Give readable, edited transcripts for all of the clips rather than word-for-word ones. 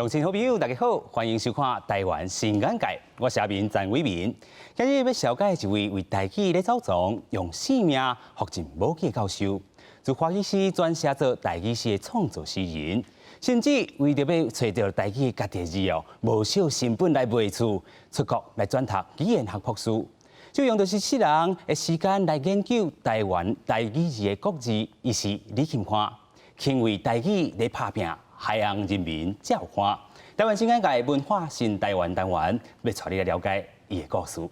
鄉親好朋友，大家好，歡迎收看《台灣新眼界》，我是阿明陳偉民。今日欲紹介一位為台語咧走傱，用生命服盡母語的教授，自華語詩轉寫做台語詩的創作詩人，甚至為著欲揣著台語的家己字哦，無惜成本來賣厝出國來轉讀語言學博士，就用著一世人的時間來研究台灣台語字的國字，伊是李琴歡，傾為台語咧拍拚。海洋人民照看，台灣新眼界文化新台灣單元，欲帶你來了解伊的故事。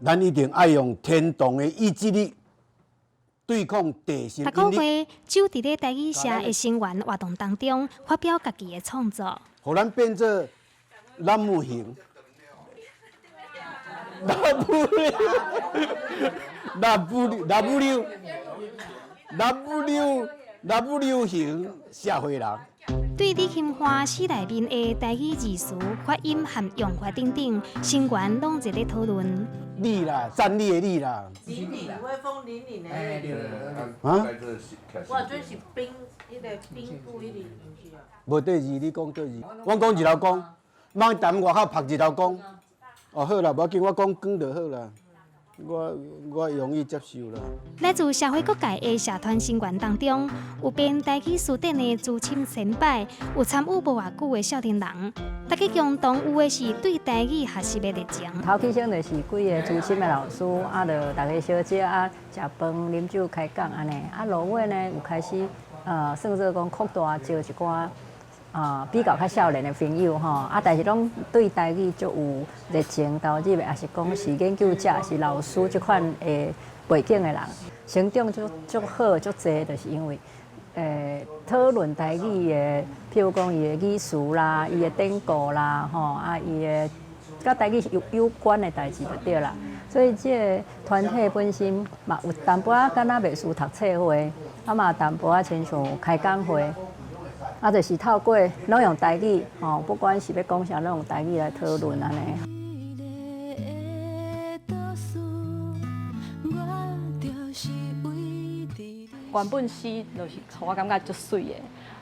咱一定愛用天動的意志力。對抗地心逐個月，就佇咧台語社的聲援活動當中發表家己的創作。予咱變做朗姆型，W W W W W 型社會人。對李琴歡詩內面的台語字詞、發音和用法等等，成員攏熱咧討論。你啦，站立的你啦。凛凛，威風凜凜的。啊？我這是兵，彼个兵部彼个，毋是啊。無對字，你講對字。我講日頭光，蠓踮外口曝日頭光。哦，好啦，無要緊，我講光就好啦。我我容易接受啦。來自社會各界的社團成員當中，有編台語辭典的資深前輩，有參與無偌久的少年人，大家共同有的是對台語學習的熱情。頭起先就是幾个資深的老師，啊，就大家小姐啊，食飯、啉酒、開講按呢。啊，落尾呢，有開始算做講擴大招一寡。啊，比較較少年的朋友吼，啊，但是攏對台語足有熱情投入的，抑是講是研究者、是老師這款的背景的人，成長足足好足濟，就是因為討論台語的，譬如講伊的語詞啦、伊的典故啦，吼啊，伊的佮台語有有關的代誌就對啦。所以這个團體本身嘛有淡薄仔敢若袂輸讀冊會，啊嘛淡薄仔親像開講會。啊，就是透過攏用台語，吼，不管是欲講啥，攏用台語來討論按呢。原本詩就是予我感覺足媠的，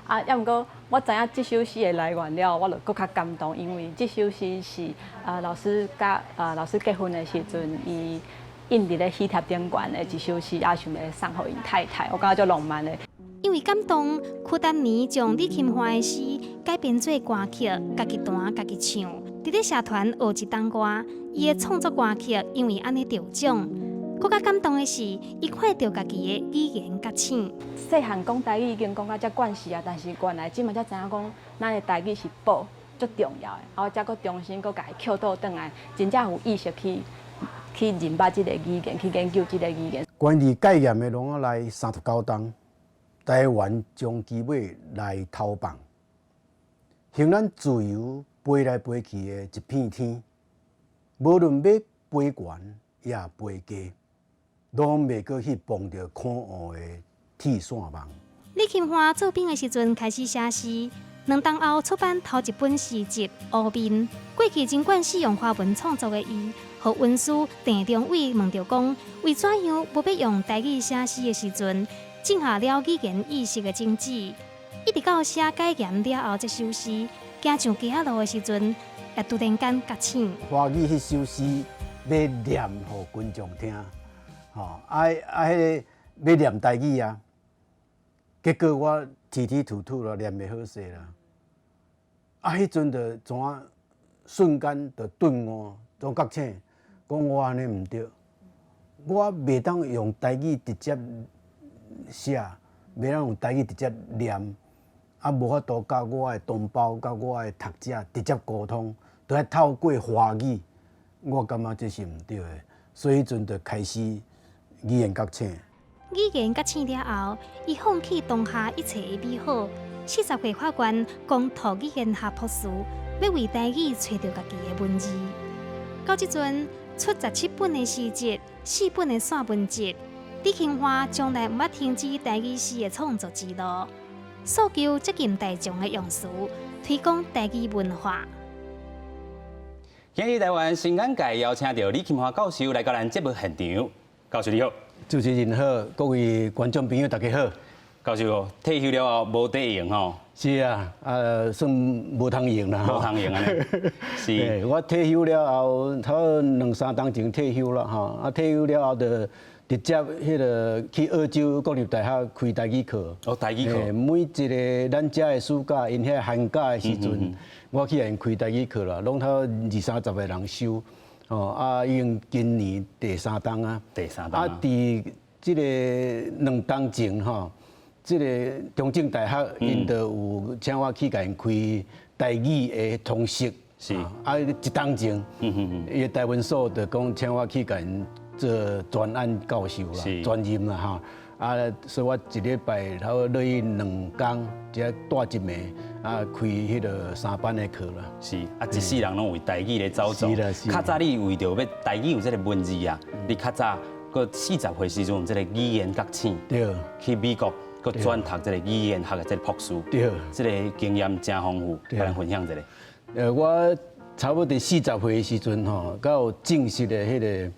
啊，抑毋過我知影這首詩的來源了，我就閣較感動，因為這首詩是啊老師佮啊老師結婚的時陣，伊印佇咧喜帖頂懸的一首詩，啊想欲送予𪜶太太，我感覺足浪漫的。因為感動，屈丹妮將李琴歡的詩改編做歌曲，家己彈家己唱。佇咧社團學一冬外，伊的創作歌曲因為按呢得獎。閣較感動的是，伊看著家己的語言覺醒。細漢講台語已經講甲遮慣勢啊，但是原來這馬才知影講，咱的台語是寶，足重要的。啊，我才閣重新閣共伊抾倒轉來，真正有意識去去認捌這个語言，去研究這个語言。關於戒嚴的攏來39冬。台灣將機尾來投放，向咱自由飛來飛去的一片天，無論欲飛懸抑飛低，攏袂閣去碰著可惡的鐵線網。李琴歡做兵的時陣開始寫詩，兩冬後出版頭一本詩集《烏面》。過去真慣使用華文創作的伊，予恩師鄭中偉問著講，為怎樣無欲用台語寫詩的時陣，種下了語言意識的種子，一直到寫解嚴了後，這首詩行上街仔路的時陣，也突然間覺醒。華語彼首詩欲念予群眾聽，吼啊啊！彼个欲念台語啊，結果我啼啼吐吐啦，念袂好勢啦。啊，彼陣就怎瞬間就頓悟，總覺醒，講我按呢毋對，我袂當用台語直接寫，袂當用台語直接念，啊，無法度佮我的同胞、佮我的讀者直接溝通，都愛透過華語，我感覺這是毋對的，所以彼陣就開始語言覺醒。語言覺醒了後，伊放棄當下一切的美好，40歲發願攻讀語言學博士，欲為台語揣著家己的文字。到這陣出17本的詩集，四本的散文集。李琴華從來毋捌停止台語詩的創作之路，訴求接近大眾的用詞，推廣台語文化。今日台灣新眼界邀請著李琴華教授來到咱節目現場。教授你好。主持人好，各位觀眾朋友大家好。教授退休了後無得閒吼？是啊，啊算無通閒啦。無通閒按呢。是。我退休了後，差不多兩三冬前退休啦吼。啊，退休了後就直接彼个去澳洲國立大學開台語課。哦，台語課。每一个咱遮的暑假，𪜶遐寒假的時陣，我去予𪜶開台語課啦，攏差不多二三十个人修。哦，啊，已經今年第三冬啊。第三冬。啊，佇這个兩冬前吼，這个中正大學𪜶就有請我去共𪜶開台語的通識。啊，一冬前，伊个台文所就講請我去共𪜶做專案教授啦，專任啦吼。啊，所以我一禮拜差不多落去兩工，才帶一暝啊，開彼个三班的課啦。是，啊，一世人攏為台語咧走創。是啦，是。較早你為著欲台語有這个文字啊，你較早閣40歲時陣有這个語言覺醒，去美國閣轉讀這个語言學的這个博士，這个經驗誠豐富，共咱分享一下。我差不多佇40歲的時陣吼，才有正式的彼个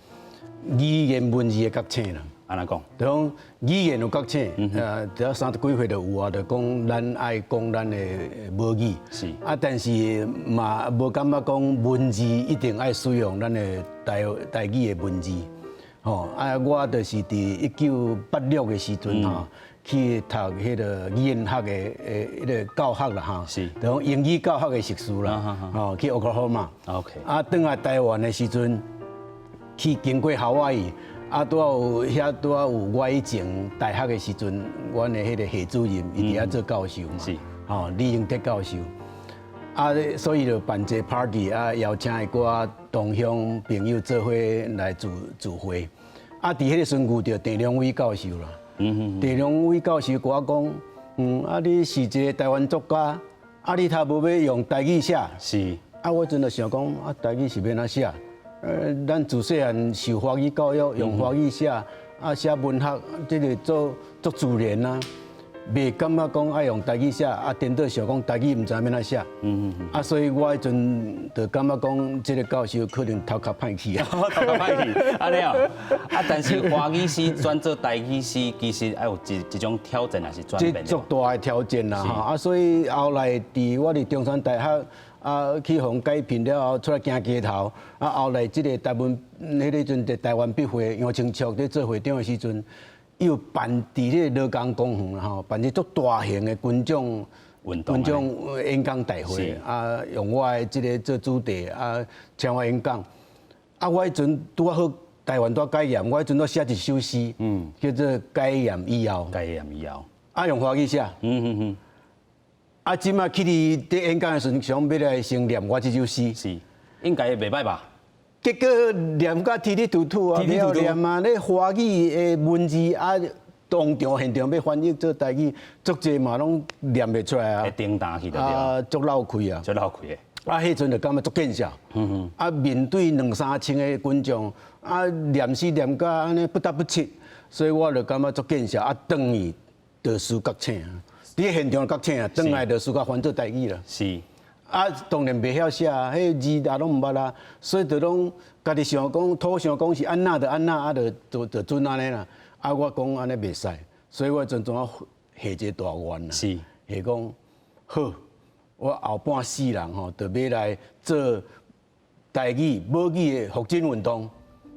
語言文字的覺醒啦。按怎講？就講語言有覺醒，只30幾歲就有啊，就講咱愛講咱的母語。啊，但是嘛無感覺講文字一定愛使用咱的台語的文字。吼，啊，我就是佇1986的時陣吼，去讀彼个語言學的彼个教學啦吼。就講英語教學的碩士啦，吼，去 Oklahoma。 啊，轉來台灣的時陣，去經過夏威夷。啊，拄仔有遐拄仔有我以前大學的時陣，阮的彼个系主任伊佇遐做教授嘛，吼，李英哲教授。啊，所以就辦一个 party 啊，邀請一寡同鄉朋友做伙來聚聚會。啊，佇彼个時陣遇著鄭良偉教授啦。鄭良偉教授共我講，啊，你是一个台灣作家，啊，你頭無欲用台語寫？啊，我陣就想講，啊，台語是欲按怎寫？咱自細漢受華語教育，用華語寫，啊寫文學，這个做足自然啊，袂感覺講愛用台語寫，啊顛倒想講台語毋知欲按怎寫。啊，所以我彼陣就感覺講，這个教授可能頭殼歹去啊。頭殼歹去，按呢哦。啊，但是華語詩轉做台語詩，其實愛有一種挑戰，還是轉變？這足大的挑戰啦，吼！啊，所以後來佇我佇中山大學。啊，去予解聘了後，出來行街頭。啊，後來這个台灣，彼个陣佇台灣筆會楊清卓佇做會長的時陣，伊有辦佇彼个羅江公園吼，辦一足大型的群眾群眾演講大會。啊，用我的這个做主題，啊，請我演講。啊，我彼陣拄仔好台灣拄解嚴，我彼陣拄寫一首詩，叫做《解嚴以後》。解嚴以後。啊，用華語寫。啊，這馬去佇佇演講的時陣，想欲來先念我這首詩。是，應該袂䆀吧？結果念甲啼啼吐吐啊，袂曉念啊！你華語的文字啊，當場現場欲翻譯做台語，足濟嘛攏念袂出來啊。會停頓去就對。啊，足落氣啊。足落氣的。啊，彼陣就感覺足見笑。啊，面對兩三千个群眾，啊，念詩念甲按呢不得不切，所以我就感覺足見笑。啊，轉去就思覺醒。佇現場覺醒啊，轉來就思覺翻做台語啦。啊，當然袂曉寫啊，彼个字也攏毋捌啊，所以就攏家己想講，土想講是按怎就按怎，啊，就準按呢啦。啊，我講按呢袂使，所以我陣怎啊下一个大願啦。下講好，我後半世人吼，就欲來做台語母語的復振運動。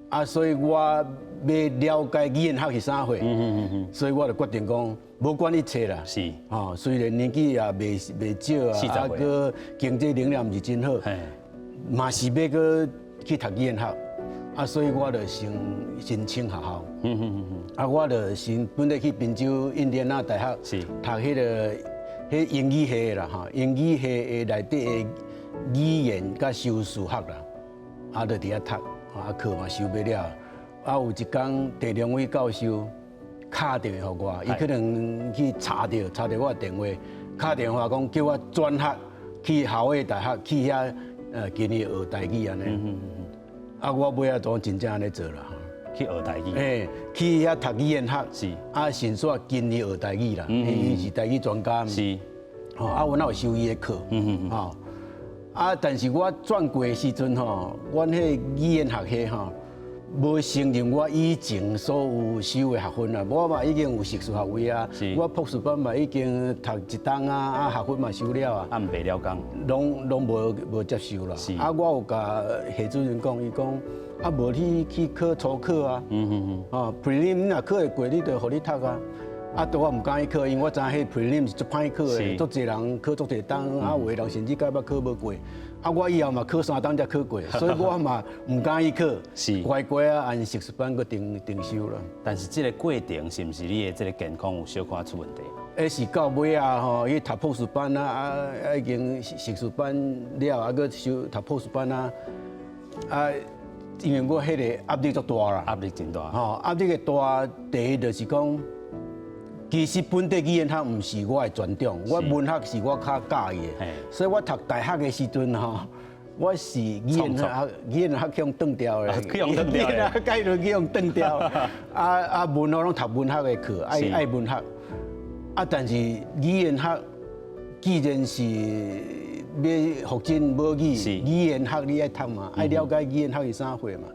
啊，所以我欲了解語言學是啥貨，所以我就決定講，無管一切啦。吼，雖然年紀也袂少啊，啊，閣經濟能力毋是真好，嘛是欲閣去讀語言學。啊，所以我就先申請學校。啊，我就先本來去賓州印第安納大學讀彼个彼英語系的啦，吼，英語系的內底的語言佮修辭學啦，啊，就佇遐讀。啊，課嘛修欲了，啊，有一工鄭良偉教授敲電話予我，伊可能去查著我的電話，敲電話講叫我轉學去夏威夷大學去遐，跟伊學台語按呢。啊，我尾仔就真正按呢做啦。去學台語。欸，去遐讀語言學，啊，順紲跟伊學台語啦，伊是台語專家。吼，啊，阮也有修伊的課。吼，啊，但是我轉過的時陣吼，阮彼個語言學系吼，無承認我以前所有修的學分啊，我嘛已經有碩士學位啊，我博士班嘛已經讀一冬啊，啊學分嘛修了啊，啊，毋袂了工，攏攏無接受啦。啊，我有共系主任講，伊講啊，無你去考初考啊，啊，prelim 你若考會過，你就予你讀啊。啊，都我毋敢去考，因為我知影彼 prelim 是足歹考的，足濟人考足濟冬，啊，有的人甚至到尾考無過。啊，我以後嘛考三冬才考過，所以我嘛毋敢去考，乖乖啊按碩士班閣重重修啦。但是這個過程是毋是你的這個健康有小可出問題？彼是到尾啊吼，去讀博士班啊，啊已經碩士班了，啊閣修讀博士班啊，啊，因為我彼個壓力足大啦，壓力真大。吼，壓力的大，第一就是講，其實本底語言學毋是我的專長，我文學是我較佮意的，所以我讀大學的時陣吼，我是語言學語言學去予斷掉的，去予斷掉的，概論去予斷掉。啊啊，文學攏讀文學的課，愛愛文學。啊，但是語言學既然是欲復振母語，語言學你愛讀嘛，愛了解語言學是啥貨嘛。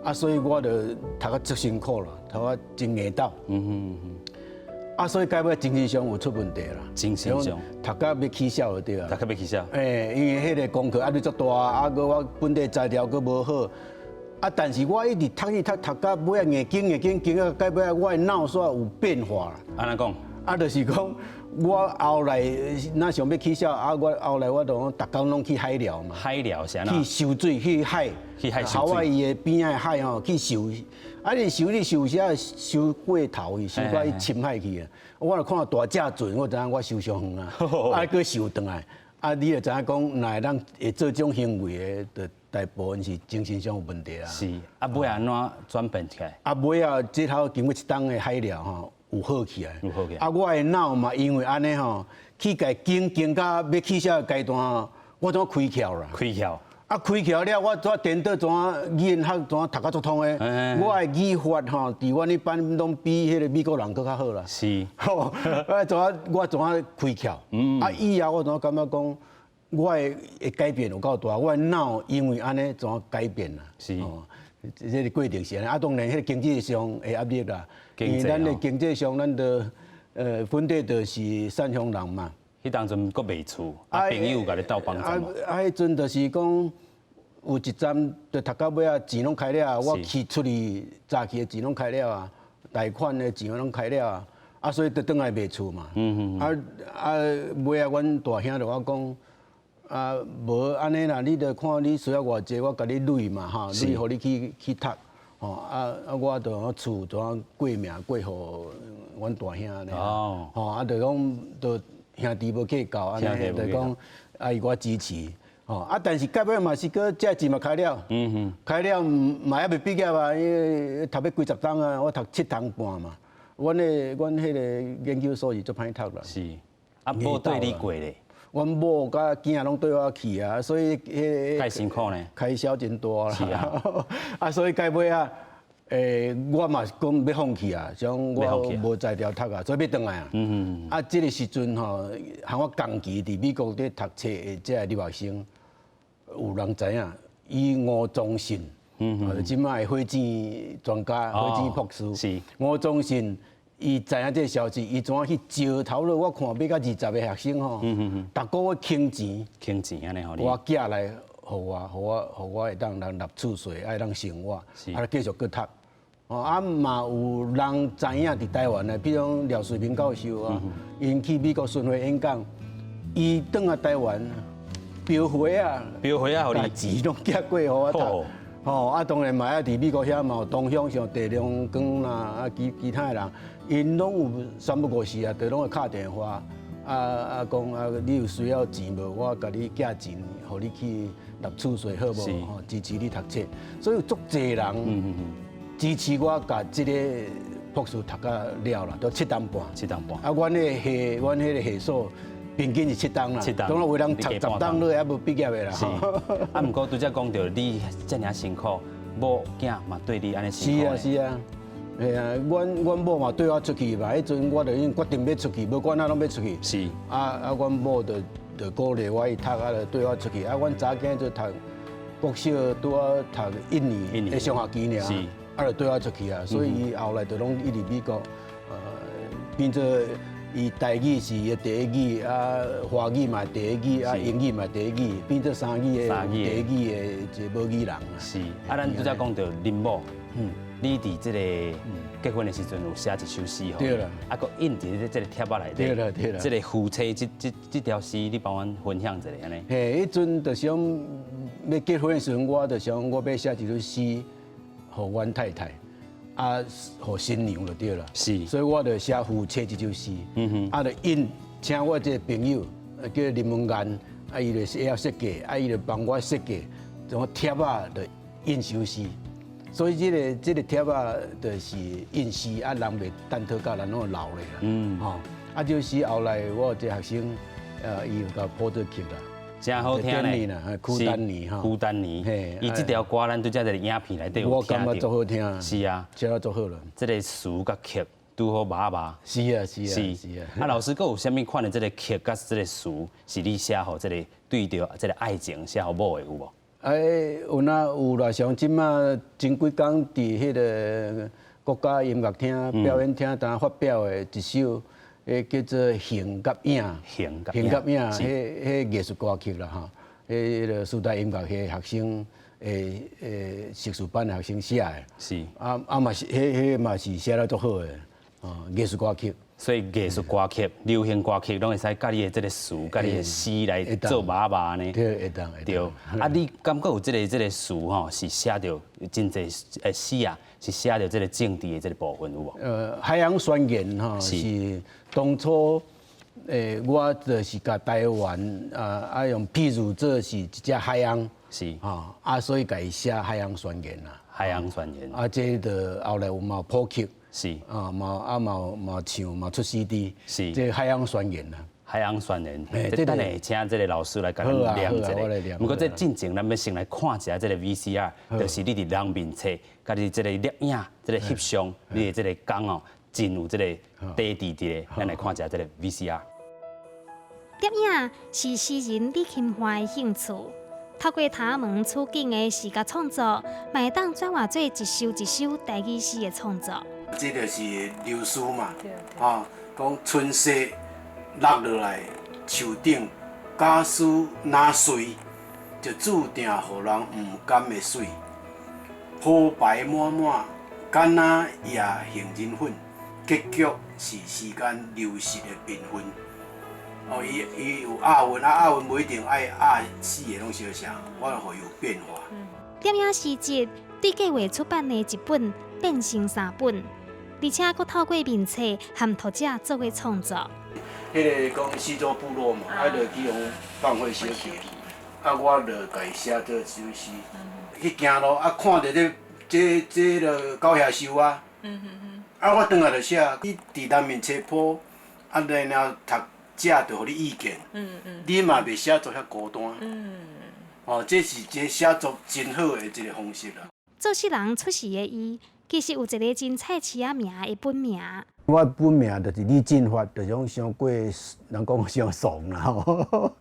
啊，所以我就讀甲足辛苦啦，讀甲真硬鬥。啊，所以到尾精神上有出問題啦。精神上讀甲欲起痟就對啊。讀甲欲起痟。欸，因為彼個功課壓力足大，啊，閣我本底材料閣無好。啊，但是我一直讀一讀讀到尾仔硬經硬經經到到尾仔，我的腦煞有變化啦。按怎講？啊，就是講我後來若想欲起痟，啊，我後來我就講逐工攏去海寮嘛。海寮是按怎？去泅水，去海。去海泅水。夏威夷的邊仔的海吼，去泅。啊！你泅你泅啥？泅過頭去，泅到去深海去啊！我就看到大隻船，我知影我受傷遠啊！啊，閣泅轉來，啊，你就知影講，若會當會做這種行為的，就大部分是精神上有問題啦。是，啊，尾按怎轉變起來？啊，尾仔這頭經過一冬的海療吼，有好起來。有好起來。啊，我的腦嘛，因為按呢吼，去共經經到欲起痟的階段吼，我怎開竅啦？開竅。啊，開竅了，我怎顛倒怎語言學怎讀甲足通的？我的語法吼，佇阮彼班攏比彼個美國人閣較好啦。啊，怎我怎開竅？啊，以後我怎感覺講，我的會改變有夠大，我的腦因為按呢怎改變啦？這個過程是按呢。啊，當然，彼個經濟上的壓力啦，因為咱的經濟上，咱就本底就是散鄉人嘛。彼當陣閣賣厝，啊，朋友共你鬥幫助無？啊，彼陣就是講有一站就讀到尾仔，錢攏開了，我去出去早期的錢攏開了啊，貸款的錢攏開了啊，啊，所以就轉來賣厝嘛。啊啊，尾仔阮大兄就我講，啊，無按呢啦，你著看你需要偌濟，我共你鐳嘛哈，鐳予你去去讀，吼啊啊，我就厝怎過名過予阮大兄按呢。吼啊，就講就。兄弟無計較，按呢，就講啊，伊我支持，吼啊，但是到尾嘛是閣這錢嘛開了，開了嘛猶未畢業啊，因為讀欲幾十冬啊，我讀七冬半嘛，阮的阮彼個研究所是足歹讀啦。是，啊，某綴你過咧？阮某佮囝攏綴我去啊，所以彼個辛苦呢，開銷真大啦。是啊，啊，所以到尾啊。欸，我嘛是講欲放棄啊，像我無才調讀啊，所以欲轉來啊。啊，這個時陣吼，和我同期佇美國咧讀冊的這个留學生，有人知影，伊吳宗信，這擺的火箭專家、火箭博士。吳宗信，伊知影這個消息，伊怎去招頭路？我看欲甲20個學生吼，逐個月傾錢，傾錢按呢予你。我寄來，予我，予我，予我會當人納厝稅，愛當生活，啊，繼續閣讀。哦，啊嘛有人知影佇台灣的，比如講廖瑞明教授啊，𪜶去美國巡迴演講，伊轉來台灣，標花仔，標花仔予你，錢攏寄過予我讀。吼，啊當然嘛，啊佇美國遐嘛有同鄉，像鄭良光啦，啊其其他的人，𪜶攏有三不五時啊，就攏會敲電話，啊啊講啊，你有需要錢無？我共你寄錢，予你去納厝稅好無？吼，支持你讀冊。所以有足濟人支持我，共這個博士讀甲了啦，都七冬半。七冬半。啊，阮彼個系，阮彼個系所平均是七冬啦。七冬。當然有人讀10冬都猶無畢業的啦。是。啊，毋過拄才講著你遮爾辛苦，某囝嘛對你按呢辛是苦。啊是啊，嘿啊，阮某嘛綴我出去嘛，彼陣我就已經決定欲出去，無管怎攏欲出去。啊啊，阮某就鼓勵我去讀，啊，就綴我出去。啊，阮查囝就讀國小，拄仔讀一年的上學期爾，啊，就綴我出去啊。所以伊後來就攏一直美國，變做伊台語是伊的第一語，啊，華語嘛第一語，啊，英語嘛第一語，變做三語的第一語的一個母語人啊。是，啊，咱拄才講著恁某，你佇這個結婚的時陣有寫一首詩吼，對啦，啊，閣印佇這個帖仔內底，對啦對啦，這個夫妻這條詩，你幫阮分享一下按呢？嘿，彼陣就想欲結婚的時陣，我就想我欲寫一首詩，予阮太太，啊，予新娘就對啦。所以我就寫夫妻這首詩，啊，就印請我這個朋友叫林文彥，啊，伊就會曉設計，啊，伊就幫我設計，種帖仔就印首詩。所以這個帖仔就是印詩，啊，人袂等討到咱攏老咧啦。吼，啊，就是後來我有一個學生，伊有共譜做曲啦，真好聽咧。曲丹尼吼，曲丹尼，伊這條歌咱拄才佇影片內底有聽我感覺足好聽。是啊，寫得足好啦。這個詞佮曲拄好夾夾。是啊，是啊，是啊。啊，老師閣有啥物款的這個曲佮這個詞是你寫予這個對著這個愛情寫予某的有無？哎，有哪有啦？像這馬前幾工佇彼个國家音樂廳表演廳當發表的一首，彼叫做《形佮影》。形佮形佮影，彼藝術歌曲啦吼。彼个師大音樂系學生，碩士班的學生寫的。啊啊嘛是，彼嘛是寫得足好的，哦，藝術歌曲。所以藝術歌曲、流行歌曲，攏會使佮你的這個詞、佮你的詩來做夾夾呢。對，會當。對。啊，你感覺有這個詞吼，是寫著真濟詩啊，是寫著這個政治的這個部分有無？海洋宣言吼是當初我就是共台灣啊用譬如做是一隻海洋，吼啊，所以共伊寫海洋宣言啦。海洋宣言。啊，這就後來有嘛譜曲。啊，嘛啊嘛嘛唱嘛出 CD，這海洋宣言啦。海洋宣言，這等下請這個老師來共咱念一下。毋過這進前，咱欲先來看一下這個 VCR，就是你佇人面冊，佮你這個攝影、這個翕相，你的這個工哦，真有這個底佇佇咧。咱來看一下這個 VCR。攝影是詩人李琴華的興趣，透過頭毛取景的視覺創作，嘛會當轉化做一首一首台語詩的創作。這就是流蘇嘛，吼，講春雪落落來，樹頂假使若碎，就注定予人毋甘的媠。鋪排滿滿，敢若野杏仁粉，結局是時間流失的貧困。哦，伊有押韻，啊押韻無一定愛押四個攏相像，我予伊有變化。攝影詩集對計劃出版的一本變成三本，而且閣透過面冊和讀者做伙創作。彼个講西周部落嘛，啊，就去予放火燒去，啊，我就共伊寫做一首詩。去行路啊，看著這個狗野獸啊，啊，我轉來就寫，你佇人面冊鋪，啊，然後讀者就予你意見，你嘛袂寫作遐孤單。哦，這是一個寫作真好的一個方式啦。做世人出世的伊，其實有一個真菜市仔名的本名。我本名就是李進發，就是講傷過人講傷慫啦吼，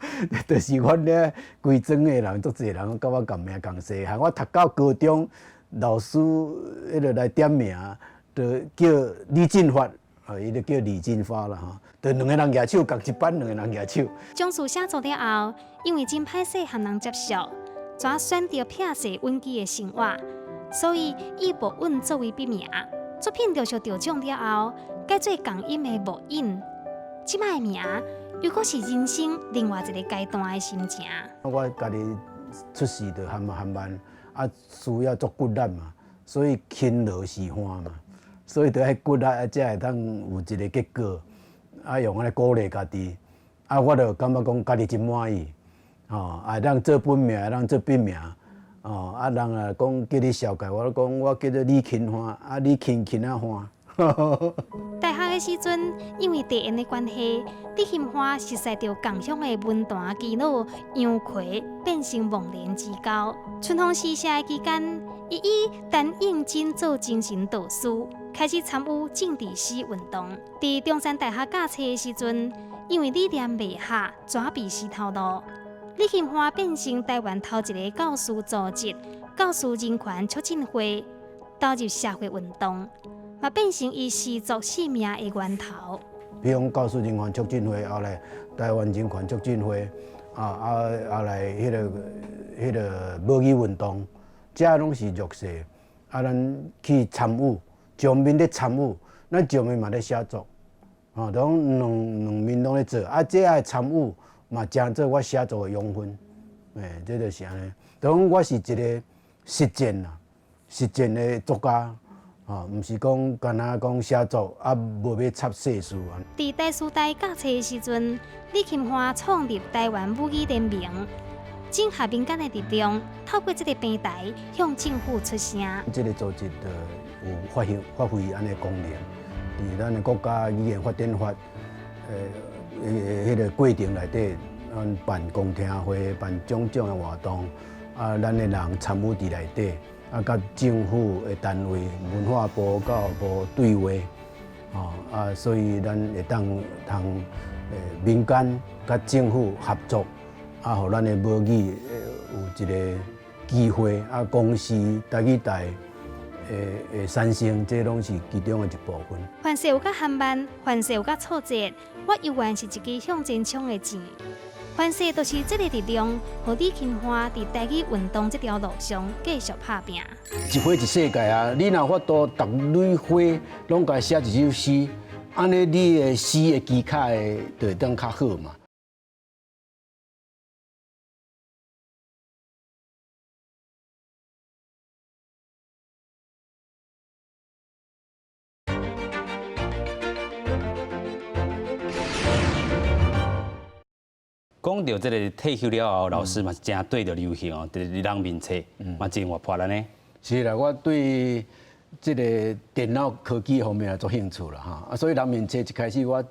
就是阮咧規莊的人，足濟人佮我共名仝姓，害我讀到高中，老師彼个來點名，就叫李進發，啊，伊就叫李進發啦吼，就兩个人舉手，仝一班兩個人舉手。從事寫作了後，因為真歹勢和人接觸，怎選擇撇勢穩健的生活，所以以木韻作為筆名。作品陸續得獎了後，改做仝音的木韻。這擺的名，又閣是人生另外一個階段的心情。我家己出世就含慢含慢，啊，需要足骨力嘛，所以勤勞示範嘛，所以就愛骨力，啊，才會當有一個結果。啊，用按呢鼓勵家己，啊，我就感覺講家己真滿意，吼，啊，會當做本名，會當做筆名。哦，啊，人若講叫你紹介，我攏講我叫做李勤歡，啊，李勤勤仔歡。大學的時陣，因為地緣的關係，李金華熟似著仝鄉的文壇耆老楊奎，變成忘年之交。春風詩社的期間，伊以陳映真做精神導師，開始參與政治詩運動。佇中山大學教冊的時陣，因為理念袂合，轉被死頭路。李金華變成台灣頭一个教師組織教師人權促進會，投入社會運動，嘛變成伊詩作生命的源頭。比如講教師人權促進會，後來台灣人權促進會，啊，後來彼個母語運動，這攏是弱勢，啊，咱去參與，上面咧參與，咱上面嘛咧寫作，吼，攏兩面攏咧做，啊，這個參與嘛，成做我寫作的養分，欸，這就是按呢。就講我是一個實踐啦，實踐的作家，吼，毋是講干焦講寫作啊，無欲插世事啊。佇台師大教冊的時陣，李琴華創立台灣母語聯盟，整合民間的力量，透過這个平台向政府出聲。這个組織就有發揮按呢功能，佇咱的國家語言發展法，彼个過程內底，咱辦公聽會、辦種種的活動，啊，咱的人參與佇內底，啊，佮政府的單位、文化部、教育部對話，吼，啊，所以咱會當通民間佮政府合作，啊，予咱的母語有一个機會，啊，公視台語台會產生，這攏是其中的一部分。凡事有較緩慢，凡事有較挫折，我猶原是一支向前衝的箭。凡事都是這个力量，予李琴華佇台語運動這條路上繼續拍拚。一花一世界啊！你若有法度逐蕊花攏共寫一首詩，按呢你的詩的技巧會就會當較好嘛。講到這个退休了後，老師嘛是誠對著流行哦，就是人面冊嘛真活潑啦呢。是啦，我對這个電腦科技方面也足興趣啦哈，啊，所以人面冊一開始我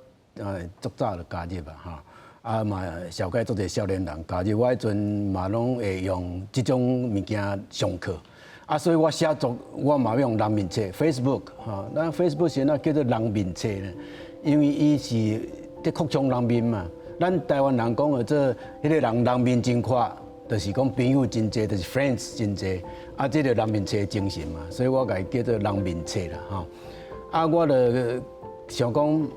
足早就加入啊哈，啊嘛紹介足濟少年人加入，我彼陣嘛攏會用這種物件上課，啊，所以我寫作我嘛用人面冊 Facebook 哈，咱 Facebook 是按怎叫做人面冊呢？因為伊是佇擴充人面嘛。咱台灣人講的做彼个人人面真闊，就是講朋友真濟，就是 friends 真濟，啊，這个人面冊精神嘛，所以我共伊叫做人面冊啦，吼。啊，我就想講，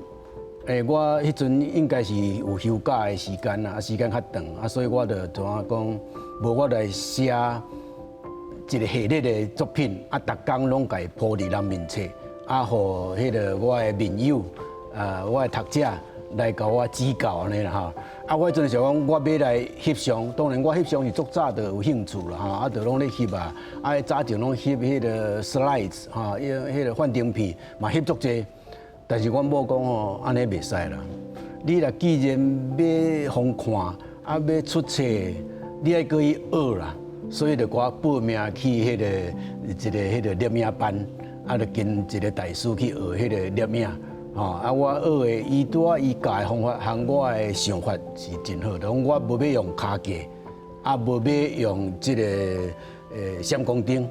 欸，我彼陣應該是有休假的時間啦，啊，時間較長，啊，所以我就怎啊講，無我來寫一个系列的作品，啊，逐工攏共伊鋪佇人面冊，啊，予彼个我的面友，啊，我的讀者來共我指教按呢啦吼。啊，我彼陣想講，我欲來翕相，當然我翕相是足早就有興趣啦吼，啊，就攏咧翕啊，啊，早前攏翕彼个 slides 吼，彼个幻燈片嘛翕足濟，但是阮某講吼，按呢袂使啦。你若既然欲予看，啊，欲出冊，你愛閣去學啦，所以就共我報名去彼個一个彼個攝影班，啊，就跟一个大師去學彼个攝影。吼，啊，我學的伊拄仔伊教的方法，和我的想法是真好。就講我無欲用跤架，啊，無欲用這个閃光燈，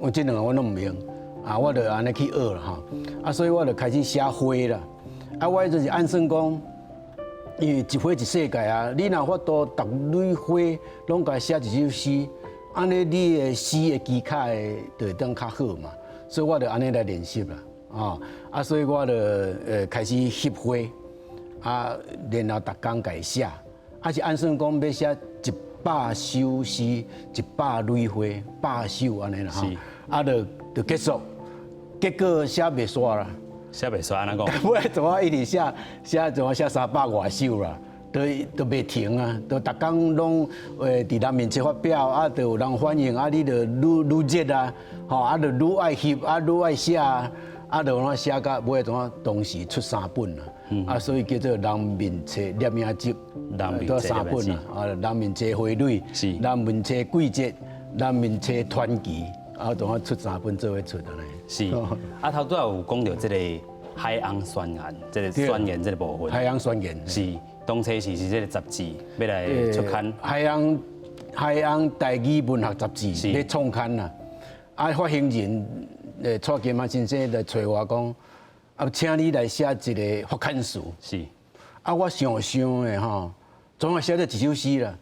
我這兩个我攏毋用，啊，我就按呢去學啦吼。啊，所以我就開始寫花啦。啊，我彼陣是按算講，因為一花一世界啊，你若有法度逐蕊花攏共寫一首詩，按呢你的詩的技巧會就會當較好嘛。所以我就按呢來練習啦。啊，啊，所以我就開始翕花，啊，然後逐工共伊寫，啊是按算講欲寫100首詩，100蕊花，100首按呢啦吼，啊就結束，結果寫袂煞啦，寫袂煞按怎講？尾怎啊一直寫寫怎啊寫300外首啦，都袂停啊，都逐工攏佇人面前發表，啊，就有人反應，啊，你就愈愈熱啊，吼，啊，就愈愛翕，啊，愈愛寫啊。啊，就按怎寫到尾怎啊，同時出三本啊，啊，所以叫做人面冊攝影集，拄三本啊，啊，人面冊花蕊，人面冊季節，人面冊傳奇，啊，當我出三本做伙出按呢。是，啊，頭拄仔有講著這个海洋宣言，這个宣言這个部分。海洋宣言。是，當初是這个雜誌欲來出刊。海洋台語文學雜誌咧創刊啦，啊，發行人蔡琴仔先生來揣我講，啊，請你來寫一个發刊詞。啊，我想想的吼，總愛寫做一首詩啦，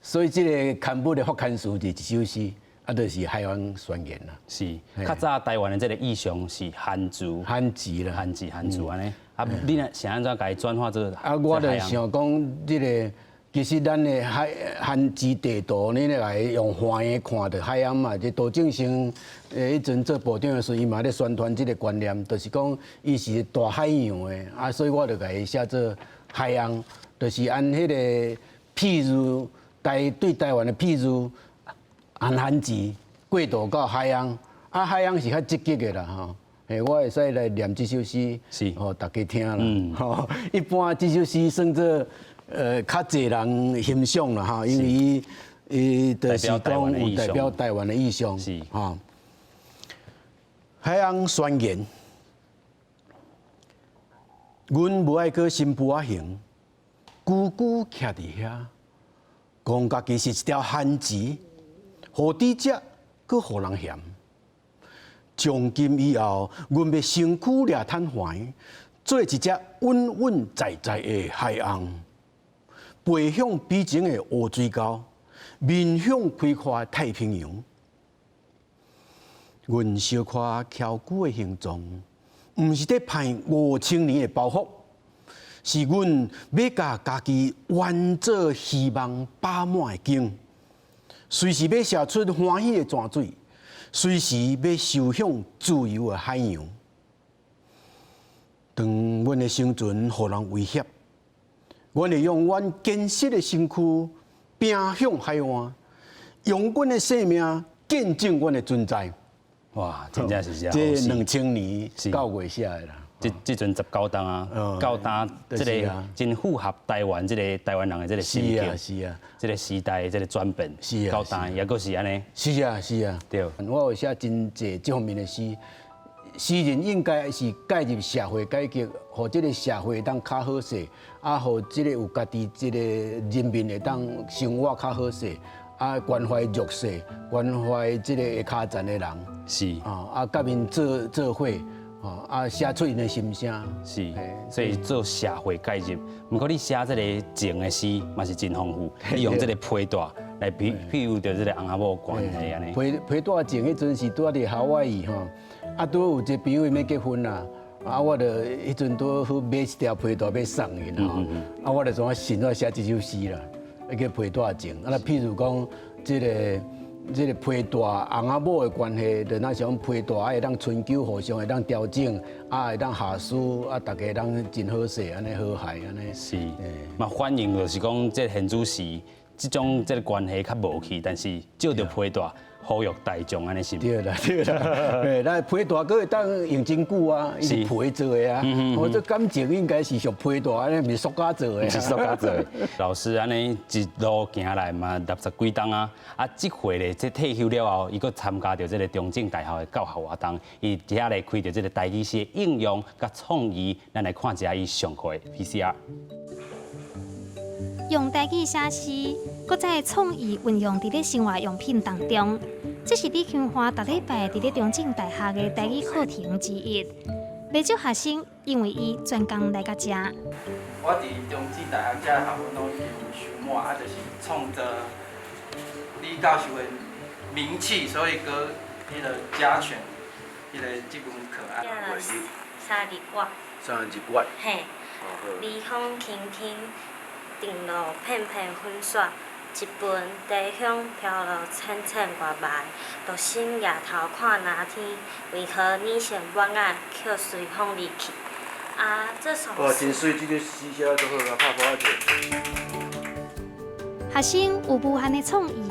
所以這个刊物的發刊詞就一首詩，啊，就是《海洋宣言》啦。是，較早台灣的這个意象是漢字，漢字啦，漢字漢字按呢。啊，你若是按怎共伊轉化做？啊，我就想講這个，其實咱的海漢字地圖，你來用橫的看著海洋嘛，這杜正勝彼陣做部長的時陣，伊嘛咧宣傳這个觀念，就是講伊是大海洋的，啊，所以我就共伊寫做海洋，就是按彼个譬如對台灣的譬如按漢字過渡到海洋，啊，海洋是較積極的啦吼。嘿，我會使來念這首詩，予大家聽啦。吼，一般這首詩算做較濟人欣賞啦，吼，因為伊就是講有代表台灣的意象，吼。海洋宣言，阮無愛閣新婦仔形，孤孤徛佇遐，講家己是一條番薯，予豬食，閣予人嫌。從今以後，阮欲身軀掠坦橫，做一隻穩穩在在的海鰪，背向彼前的烏水溝，面向開闊的太平洋。阮小可蹺久的形狀，毋是咧盼5000年的包袱，是阮欲共家己彎做希望飽滿的弓，隨時欲射出歡喜的泉水，隨時欲收向自由的海洋。當阮的生存予人威脅，阮會用阮堅實的身軀拼向海岸，用阮的生命見證阮的存在。哇，真正是這2000年9月寫的啦。這陣19冬啊，到今這个真符合台灣這个台灣人的這个心境，這个時代的這个轉變，到今猶閣是按呢。是啊，是啊。我有寫真濟這方面的詩，詩人應該是介入社會改革，予這个社會會當較好勢，啊，予這个有家己這个人民會當生活較好勢。啊，關懷弱勢，關懷這个下跤層的人，啊，佮𪜶做做伙，啊，寫出𪜶的心聲。是，所以做社會介入。毋過你寫這个情的詩嘛是真豐富，你用這个皮帶來比喻著這个翁仔某關係按呢。皮帶情彼陣是拄仔佇夏威夷吼，啊，拄有一个朋友欲結婚啦，啊，我就彼陣拄好買一條皮帶欲送𪜶吼，啊，我就怎啊順怎寫這首詩啦。叫皮帶情，啊，譬如講，這个皮帶翁仔某的關係，就若像皮帶會當春秋互相會當調整，啊，會當下書，啊，大家會當真好勢，按呢和諧按呢。是，嘛反映就是講，這現主時這種這个關係較無去，但是藉著皮帶呼籲大眾按呢是。對啦對啦，嘿，咱皮帶閣會當用真久啊，伊是皮做的啊。我這感情應該是屬皮帶，按呢毋是塑膠做的。毋是塑膠做的。老師按呢一路行來嘛60幾冬啊，啊，這回咧這退休了後，伊閣參加著這个中正大學的教學活動，伊佇遐咧開著這个台語詩的應用佮創意，咱來看一下伊上課的 PCR。用台語寫詩，閣再創意運用佇咧生活用品當中。這是李香華逐禮拜佇咧中正大學的台語課程之一。袂少學生因為伊專工來到遮。我佇中正大學遮學分攏已經修滿，啊，就是衝著李教授的名氣，所以閣彼个加權，彼个這門課啊。三日月。三日月。嘿。微風輕輕。滴落片片粉雪，一盆茶香飄落淺淺月霾。獨身抬頭看藍天，為何你先阮愛卻隨風離去？啊，這首。哇，真媠，這個詩寫得足好啊，拍鼓仔學生有無限的創意，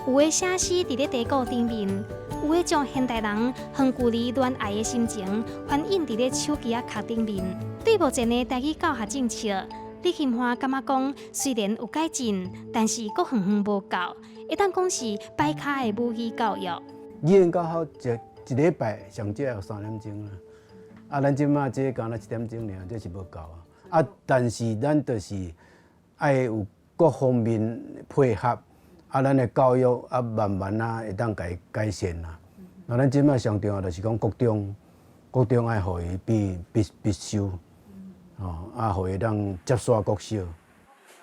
有的寫詩佇咧茶壺頂面，有的將現代人遠距離戀愛的心情反映佇咧手機仔殼頂面。對目前的台語教學政策，李金華感覺講，雖然有改進，但是閣遠遠無夠，會當講是擺跤的母語教育。語言教學一一禮拜上少要3點鐘啦。啊，咱這馬這敢若1點鐘爾，這是無夠啊。啊，但是咱就是愛有各方面配合，啊，咱的教育啊，慢慢啊會當改改善啦。那咱這馬上重要就是講國中，國中愛予伊變必必修，哦，啊，予伊當接續國小。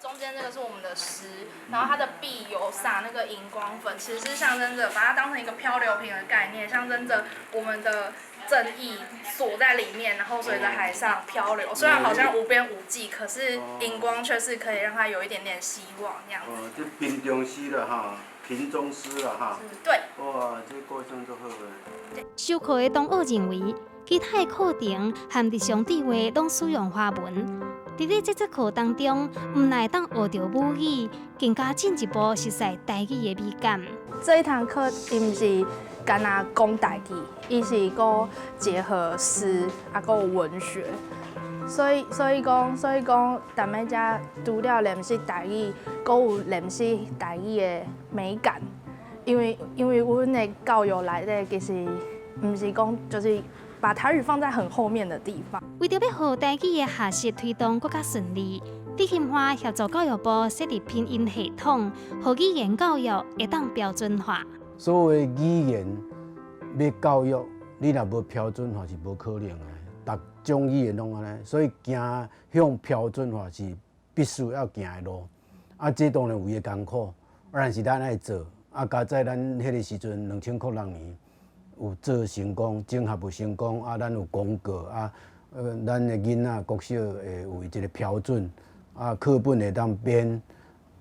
中間這個是我們的詩，然後它的壁有撒那個熒光粉，其實是象徵著把它當成一個漂流瓶的概念，象徵著我們的正義鎖在裡面，然後隨着海上漂流。雖然好像無邊無際，可是熒光卻是可以讓它有一點點希望，這樣子。哦，這瓶中詩啦哈，瓶中詩啦哈。對。哇，這個構想足好的。授課的同學認為，其他的課程和日常對話攏使用華文。佇咧這節課當中，毋但會當學著母語，更加進一步熟悉台語的美感。這一堂課伊毋是干焦講台語，伊是閣結合詩啊，閣有文學，所以所以講所以講，踮咧遮除了練習台語，閣有練習台語的美感。因為因為阮的教育內底其實毋是講就是把台語放在很後面的地方。為著欲予台語的學習推動閣較順利，李金華協助教育部設立拼音系統，予語言教育會當標準化。所謂語言欲教育，你若無標準化是無可能的。逐種語言攏按呢，所以行向標準化是必須要行的路。啊，這當然有伊的艱苦，但是咱愛做。啊，佳哉咱彼个時陣，2006年有做成功，整合有成功，啊，咱有廣告啊，咱的囡仔國小會有一個標準，啊，課本會當編，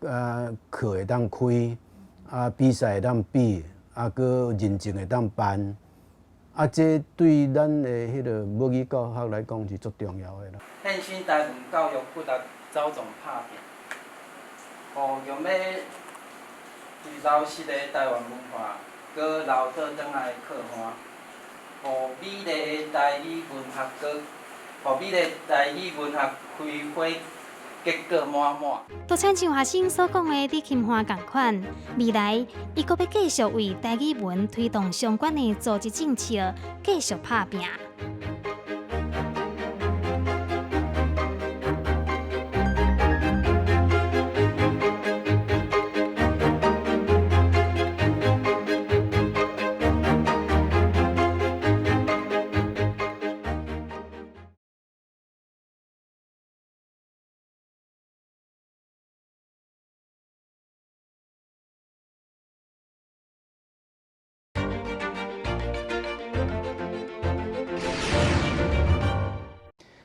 啊，課會當開，啊，比賽會當比，啊，閣認證會當辦，啊，這對咱的彼个母語教學來講是足重要的啦。獻身台灣教育，骨力走創拍拚，予用欲流失的台灣文化，閣留倒轉來靠岸，予美麗的台語文學，閣予美麗台語文學開花結果滿滿。就親像學生所講的李琴華仝款，未來伊閣欲繼續為台語文推動相關的組織政策，繼續拍拚。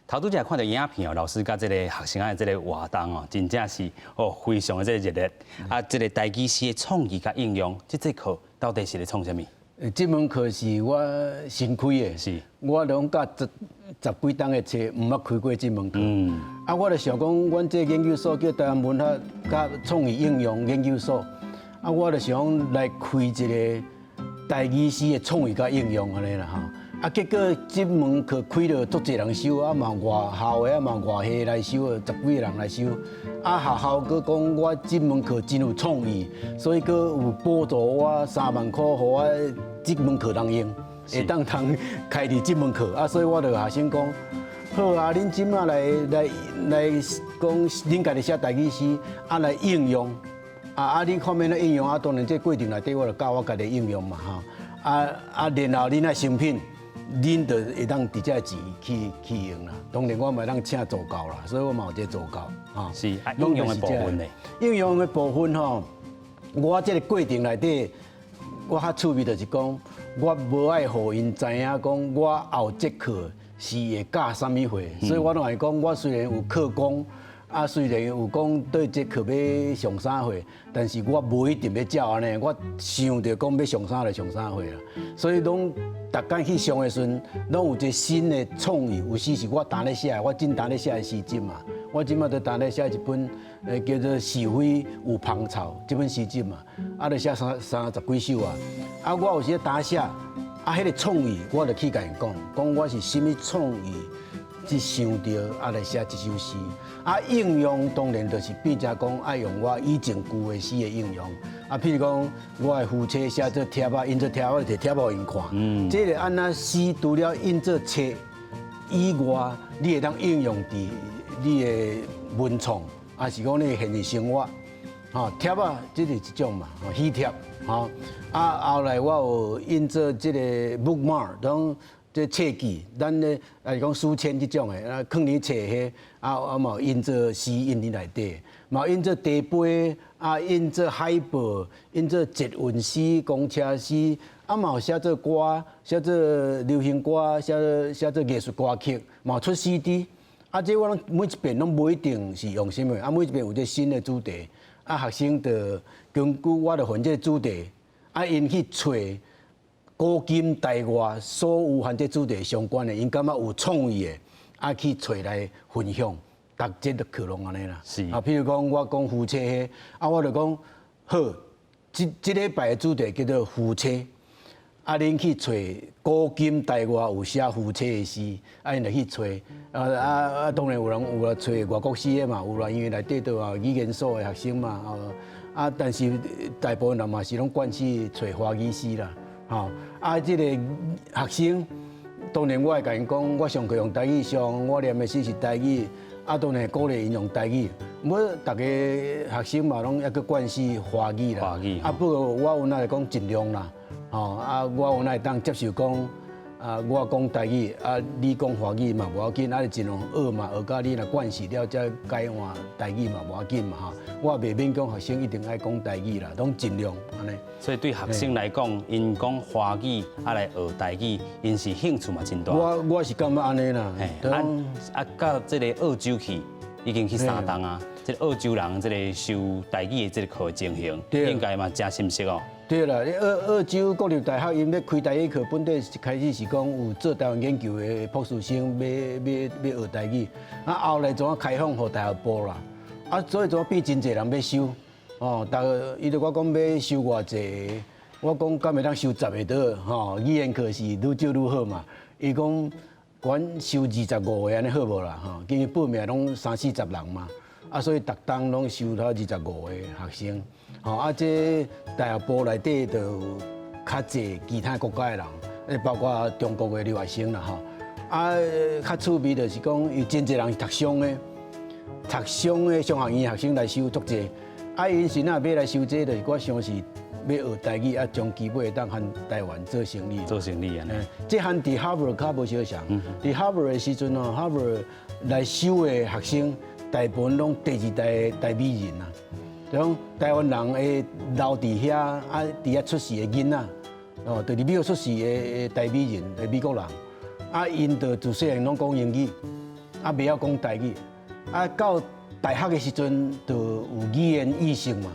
頭拄才看著影片哦，老師佮這個學生的這個活動哦，真正是哦非常的這個熱烈。啊，這個台語詩的創意佮應用，這節課到底是咧創啥物？這門課是我新開的，是我攏教十十幾冬的冊，毋捌開過這門課。啊，我就想講，阮這研究所叫台灣文學佮創意應用研究所，啊，我就想來開一個台語詩的創意佮應用按呢啦吼。啊，結果這門課開了足濟人修，啊嘛外校的，啊嘛外系來修的，十幾个人來修。啊，學校閣講我這門課真有創意，所以閣有補助我3萬箍，予我這門課通用，會當通開佇這門課。啊，所以我就學生講，好啊，恁這馬來來來講，恁家己寫台語詩，啊來應用，啊啊，恁看欲按怎應用，啊當然這過程內底我就教我家己應用嘛，吼。啊啊，然後恁愛成品。恁就會當直接錢去去用啦。當然我嘛會當請助教啦，所以我嘛有這個助教。吼。是啊，應用的部分呢？應用的部分吼，我這個過程內底，我較趣味就是講，我無愛予𪜶知影講我後節課是會教啥物貨，所以我攏會講，我雖然有課綱。啊，雖然有講對這課欲上啥貨，但是我無一定欲照按呢，我想著講欲上啥就上啥貨啦。所以攏逐工去上的時陣，攏有一個新的創意。有時是我當咧寫，我正當咧寫的詩集嘛。我這馬就當咧寫一本，叫做《是非有芳草》這本詩集嘛。啊，就寫三三十幾首啊。啊，我有時當寫，啊，彼個創意，我就去共𪜶講，講我是啥物創意。去想著啊來寫這首詩。啊，應用當然就是變成講愛用我以前舊的詩的應用。啊，譬如講我的夫妻寫做帖仔，印做帖，我就摕帖予𪜶看。這個按怎詩除了印做冊以外，你會當應用佇你的文創，抑是講你的現實生活。吼，帖仔，這是一種嘛，吼，喜帖，吼。啊，後來我有印做這個 bookmark，當這冊記，咱咧抑是講書籤這種的，啊，囥佇冊彼，啊，啊嘛有印做詩印佇內底，嘛印做茶杯，啊，印做海報，印做捷運詩、公車詩，啊嘛有寫做歌，寫做流行歌，寫做藝術歌曲，嘛有出 CD。啊，這我攏每一遍攏無一定是用啥物，啊，每一遍有這新的主題，啊，學生就根據我就予𪜶這個主題，啊，𪜶去揣古今台外所有和這主題相關的，𪜶感覺有創意的，啊，去揣來分享，逐節的課攏按呢啦。啊，譬如講我講夫妻彼，啊，我就講好，這這禮拜的主題叫做夫妻。啊，恁去揣古今台外有寫夫妻的詩，啊，𪜶就去揣，啊啊啊，當然有人有來揣外國詩的嘛，有啦，因為內底都有語言所的學生嘛，哦，啊，但是大部分人嘛是攏慣勢揣華語詩啦，吼，啊，這個學生當然我會共𪜶講，我上課用台語上，我念的詩是台語，啊，當然鼓勵𪜶用台語。毋過，逐个學生嘛攏猶閣慣勢華語啦，華語啊，不過我有哪會講盡量啦。吼啊！我有哪會當接受講啊，我講台語啊，你講華語嘛無要緊，啊，你盡量學嘛，學甲你若慣勢了，才改換台語嘛無要緊嘛吼。我袂勉強學生一定愛講台語啦，攏盡量按呢。所以對學生來講，𪜶講華語啊來學台語，𪜶是興趣嘛真大。我是感覺按呢啦。啊啊，到這个澳洲去，已經去三冬啊。這个澳洲人這个修台語的這个課情形，應該嘛誠深色哦。對啦，澳洲國立大學𪜶欲開台語課，本底一開始是講有做台灣研究的博士生欲學台語，啊後來怎啊開放予大學部啦，啊所以怎啊變真濟人欲修，哦，逐个伊就我講欲修偌濟，我講敢會當收十個倒，吼，語言課是愈少愈好嘛，伊講管收25個按呢好無啦，吼，因為報名攏三四十人嘛，啊所以逐冬攏收到25個學生。吼啊！這大學部內底就較濟其他國家的人，包括中國的留學生啦吼。啊，較趣味就是講，有真濟人是讀商的，讀商的商學院學生來修足濟。啊，𪜶是若欲來修這個，就是我想是欲學台語，啊，將基本會當和台灣做生意。做生意啊！這和佇哈佛較無相像。佇哈佛的時陣吼，哈佛來修的學生，大部分攏第二代台美人啊。就講台灣人會留佇遐，啊，佇遐出世的囡仔，哦，就佇美國出世的台美人，的美國人，啊，𪜶就自細漢攏講英語，啊，袂曉講台語，啊，到大學的時陣就有語言意識嘛，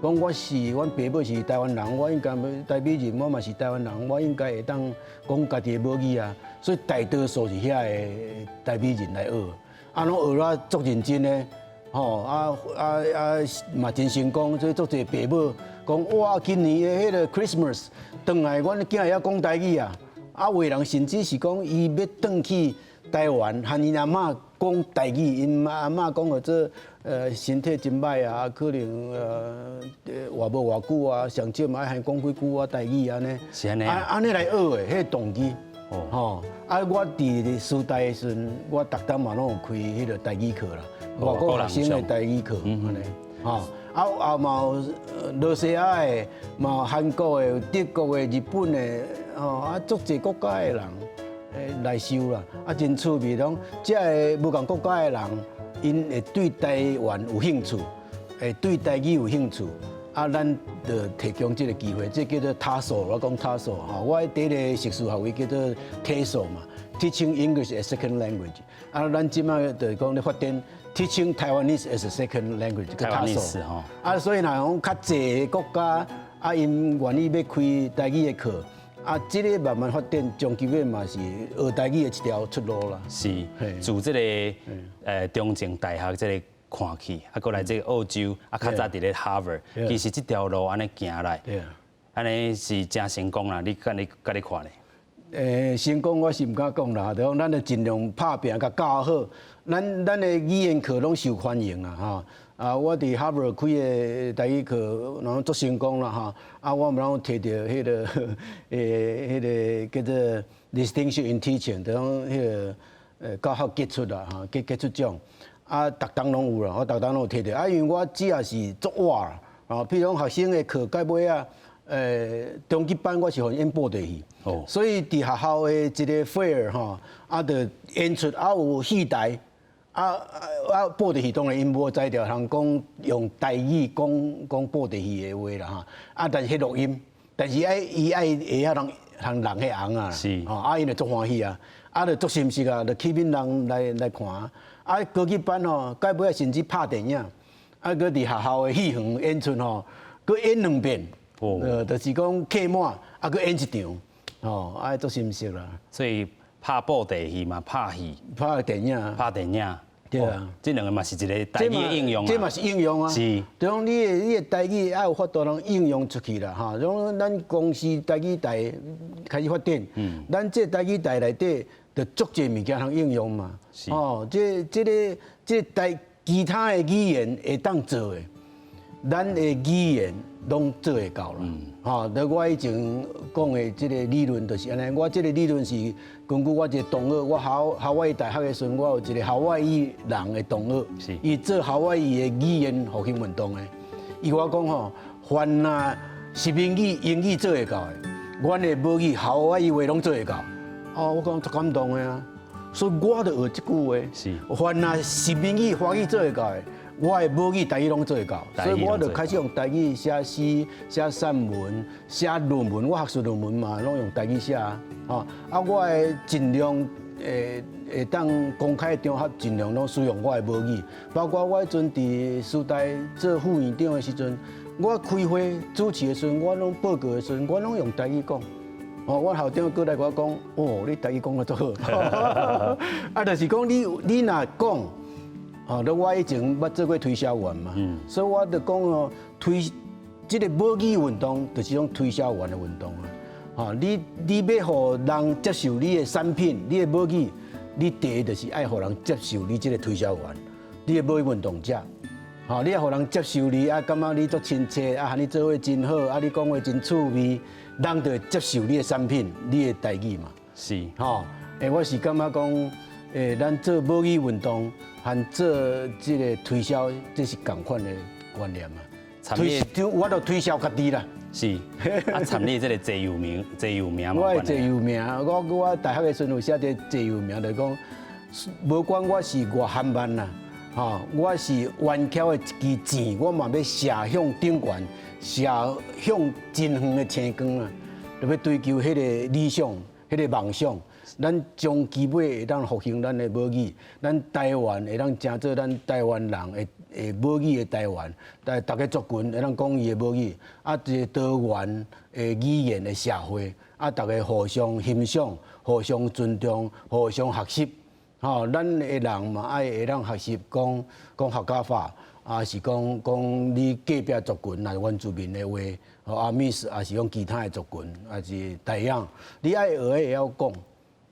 講我是阮爸母是台灣人，我應該台美人，我嘛是台灣人，我應該會當講家己的母語啊，所以大多數是遐个台美人來學，啊，攏學了足認真的。吼啊啊啊！嘛真成功，所以足濟爸母講哇，今年的彼个 Christmas 轉來，阮囝會曉講台語啊！啊，有的人甚至是講伊欲轉去台灣，和𪜶阿嬤講台語，𪜶阿嬤講號做身體真䆀啊，可能活無偌久啊，上少嘛愛和講幾句仔台語按呢。是按呢。啊按呢來學的，彼个動機。吼啊！我佇師大的時陣，我逐冬嘛攏有開彼个台語課啦。外國學生的台語課，按呢，吼啊啊嘛有羅西亞的，嘛有韓國的、德國的、日本的，吼啊足濟國家的人來修啦，啊真趣味，講這个無仝國家的人，𪜶會對台灣有興趣，會對台語有興趣，啊，咱就提供這个機會，這叫做 TASO，我講 TASO 吼，我第一个碩士學位叫做 TESOL 嘛，Teaching English as Second Language，啊，咱這擺就是講咧發展。Teaching Taiwanese as a second language，叫 TASO 吼。啊，所以若講較濟個國家，啊，𪜶願意欲開台語的課，啊，這个慢慢發展，終究尾嘛是學台語的一條出路啦。是，自這个中正大學這个看去，啊，閣來這个澳洲，啊，較早佇咧哈佛，其實這條路按呢行來，按呢是誠成功啦。你佮你佮你看咧？成功我是毋敢講啦，就講咱就盡量拍拚，共教好。咱的語言課攏受歡迎啊，吼。啊，我佇哈佛開的台語課，然後足成功啦，吼。啊，我嘛攏提著彼個叫做 distinction in teaching，就講彼個教學傑出啦，吼，傑出獎。啊，逐冬攏有啦，我逐冬攏有提著。啊，因為我主要是足活啦，啊，譬如講學生的課到尾啊，中級班我是予𪜶演布袋戲，所以佇學校的一個 fair 吼，啊，就演出啊有戲台，啊布袋戲當然𪜶無才調通講用台語講講布袋戲的話啦吼，啊，但是彼錄音，但是愛伊愛會曉通通人彼尪啊，吼，啊𪜶就足歡喜啊，啊就足心適啊，就吸引人來看，啊高級班吼，到尾甚至拍電影，啊，閣佇學校的戲園演出吼，閣演兩遍。就是講客滿，啊，閣演一場，吼，啊，足心適啦。所以拍布袋戲嘛，拍戲，拍電影，拍電影，對啊。這兩個嘛是一個台語的應用。這嘛是應用啊。就講你的台語愛有法度通應用出去啦，哈。講咱公司台語台開始發展，咱這台語台內底就足濟物件通應用嘛。哦，這個台其他的語言會當做的，咱的語言攏做會到啦。吼，就我以前講的這個理論就是按呢。我這個理論是根據我一個同學，我夏威夷大學的時陣，我有一個夏威夷人的同學，伊做夏威夷的語言復興運動的。伊共我講吼，凡若殖民語、英語做會到的，阮的母語夏威夷話攏做會到。哦，我講足感動的啊。所以我就學這句話。凡若殖民語、華語做會到的，我的母語台語攏做會到，所以我就開始用台語寫詩、寫散文、寫論文。我學術論文嘛，攏用台語寫。吼，啊，我會盡量會當公開場合盡量攏使用我的母語。包括我彼陣佇師大做副院長的時陣，我開會主持的時陣，我攏報告的時陣，我攏用台語講。哦，我校長過來共我講，哦，你台語講得足好。啊，就是講你若講。哦，我以前捌做過推銷員嘛，所以我就講哦，推這個母語運動就是種推銷員的運動啊。吼，你欲予人接受你的產品，你的母語，你第一就是愛予人接受你這個推銷員，你的母語運動者。吼，你愛予人接受你，啊，感覺你足親切，啊，和你做伙真好，啊，你講話真趣味，人就會接受你的產品，你的台語嘛。吼，我是感覺講，咱做母語運動和做這個推銷，這是仝款的觀念嘛。推，我就推銷家己啦。是，啊，參你這個座右銘，座右銘。我的座右銘，我大學的時陣有寫一個座右銘，就是講，無管我是偌緩慢啦，吼，我是彎翹的一支箭，我嘛欲射向頂懸，射向真遠的星光啊！就欲追求彼個理想，彼個夢想。咱終其尾會當復興咱的母語，咱台灣會當成做咱台灣人的母語的台灣，但逐个族群會當講伊的母語，啊，一個多元的語言的社會，啊，逐家互相欣賞、互相尊重、互相學習，吼，咱的人嘛愛會當學習講講客家話，啊是講講你隔壁族群若原住民的話，吼阿美斯，抑是講其他的族群，抑是台樣，你愛學的會曉講。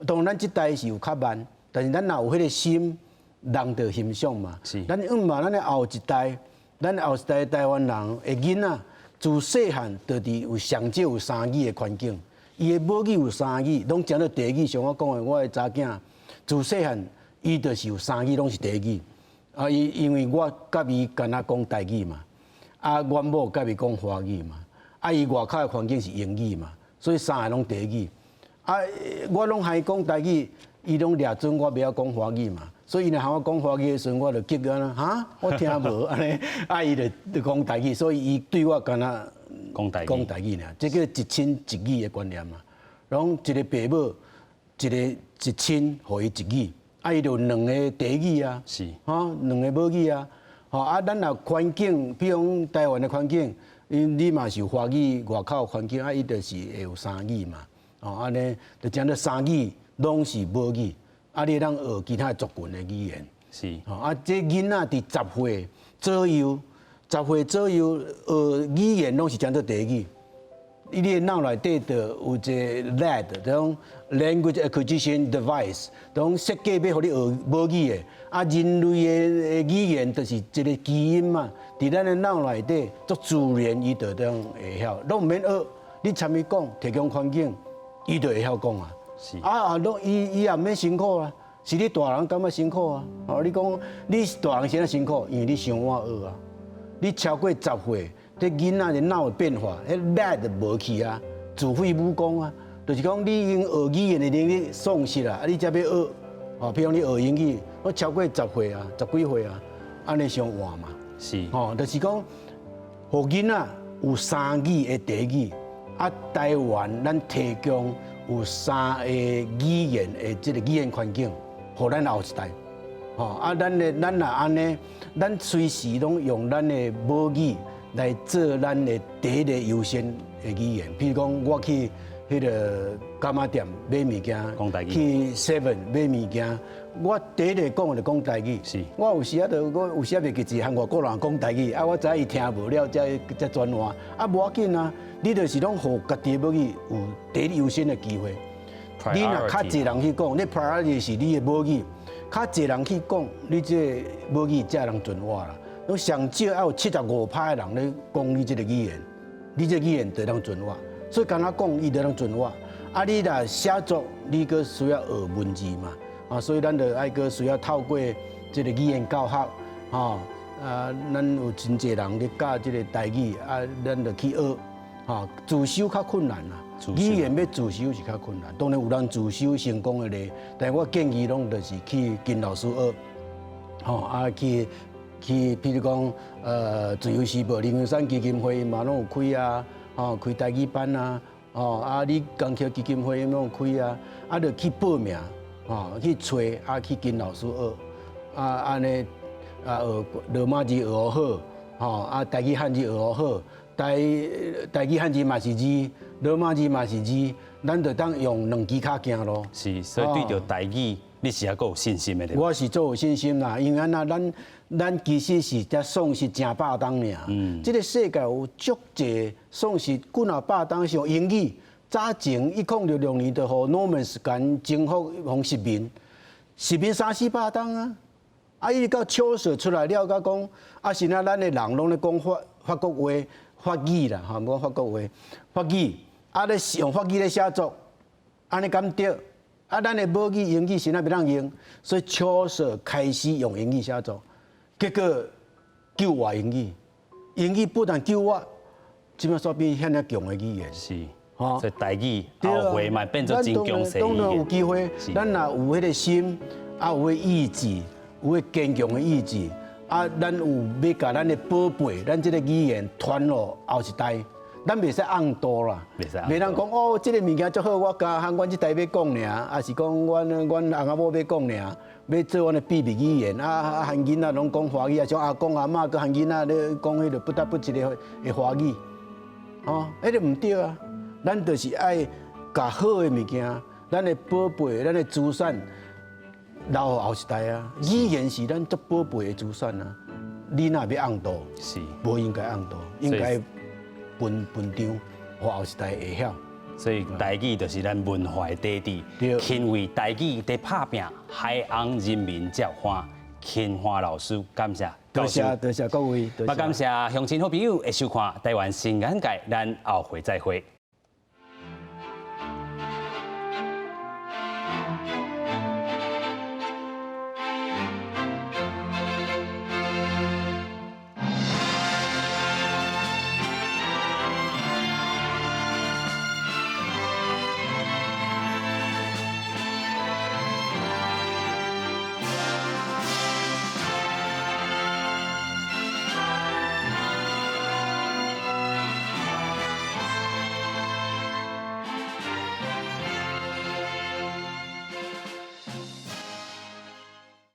當然，咱這代是有較慢，但是咱若有彼個心，人就欣賞嘛。咱毋嘛，咱的後一代，咱後一代台灣人的囡仔，自細漢就佇有上少有三語的環境，伊的母語有三語，攏成做第一語。像我講的，我的查囝自細漢，伊就是有三語，攏是第一語。啊，伊因為我佮伊敢若講台語嘛，啊，阮某佮伊講華語嘛，啊，伊外口的環境是英語嘛，所以三個攏第一語。啊，我攏和伊講台語，伊攏掠準我袂曉講華語嘛，所以伊若和我講華語的時陣，我就激啊啦，哈，我聽無按呢，啊，伊就講台語，所以伊對我敢若講台講台語爾，這叫一親一語的觀念嘛。攏一個爸母，一個一親，予伊一語，啊，伊就有兩個第一語啊，吼，兩個母語啊，吼啊，咱若環境，比如講台灣的環境，你嘛是有華語外口環境，啊，伊就是會有三語嘛。哦，按呢就成做三語攏是母語，啊，你會當學其他族群的語言。哦，啊，這囡仔佇10歲左右，10歲左右學語言攏是成做第一語。你的腦內底就有一個 LAD，這種 language acquisition device，這種設計欲予你學母語的。啊，人類的語言就是一個基因嘛，佇咱的腦內底足自然，伊就這樣會曉，攏毋免學。你參伊講，提供環境，伊就會曉講啊。啊啊，攏伊伊也毋免辛苦啊，是你大人感覺辛苦啊。哦，你講你大人先辛苦，因為你傷晚學啊。你超過10歲，這囡仔的腦的變化，彼 LAD 無去啊，自廢武功啊，就是講你已經學語言的能力喪失啦，啊，你才欲學，哦，比如講你學英語，我超過十歲啊，十幾歲啊，按呢傷晚嘛。哦，就是講，予囡仔有三語的第一語，啊，台灣咱提供有三个語言的這个語言環境，予咱後一代。吼啊，咱的咱若按呢，咱隨時攏用咱的母語來做咱的第一个優先的語言。譬如講，我去彼个柑仔店買物件，講台語去 Seven 買物件，我第一个講的就講台語。我有時啊，就我有時啊袂記得和外國人講台語，啊，我知伊聽無了，才才轉換。啊，無要緊啊，你就是攏予家己的母語有第一優先的機會。你若較濟人去講，你 priority 是你的母語，較濟人去講，你這个母語才會存活啦。攏上少愛有75趴的人咧講你這个語言，你這个語言就會當存活。所以敢若講，伊就當存活。啊，你若寫作，你閣需要學文字嘛。啊，所以咱就愛閣需要透過這个語言教學，吼啊，咱有真濟人咧教這个台語，啊，咱就去學，吼，自修較困難啦。自修語言欲自修是較困難，當然有人自修成功的例，但我建議攏就是去跟老師學，吼啊去去，譬如講，自由時報、林榮山基金會嘛攏有開啊，吼開台語班啊，吼啊李江橋基金會攏有開啊，啊就去報名，吼去揣啊去跟老師學，啊按呢啊學羅馬字學好，吼啊台語漢字學好，台台語漢字嘛是字，羅馬字嘛是字，咱就當用兩支跤行路。是，所以對著台語，你是猶閣有信心的對無？我是足有信心啦，因為按怎咱咱其實是才喪失成百冬爾。這个世界有足濟喪失幾若百冬，像英語，早前1066年就予 Normans 共征服，予殖民，殖民三四百冬啊。啊，一直到丘舍出來了，才講啊，現在咱的人攏咧講法法國話、法語啦，吼，毋講法國話，法語，啊咧用法語咧寫作，按呢敢對？啊，咱的母語英語現在袂當用，所以丘舍開始用英語寫作，結果救活英語，英語不但救活，這擺煞變遐爾強的語言。吼所以台語後回嘛變做真強勢當然有機會，咱若有彼个心，啊有彼个意志，有彼個堅強的意志，啊，咱有欲共咱的寶貝，咱這个語言傳予後一代，咱袂使甕肚啦，袂使袂當講哦，這个物件足好，我共阮這代欲講爾，抑是講阮阮翁仔某欲講爾，欲做阮的秘密語言，啊啊，含囡仔攏講華語，啊像阿公阿嬤閣含囡仔咧講彼个不得不一个的華語，哦，彼个毋對啊。咱就是愛共好的物件，咱的寶貝，咱的資產留予後一代啊。語言是咱足寶貝的資產啊。你若欲甕肚，無應該甕肚，應該分分張，予後一代會曉。所以台語就是咱文化的底底。勤為台語佇拍拚，海翁人民才有歡。勤華老師，感謝。多謝多謝各位。也感謝鄉親好朋友的收看，台灣新眼界，咱後回再會。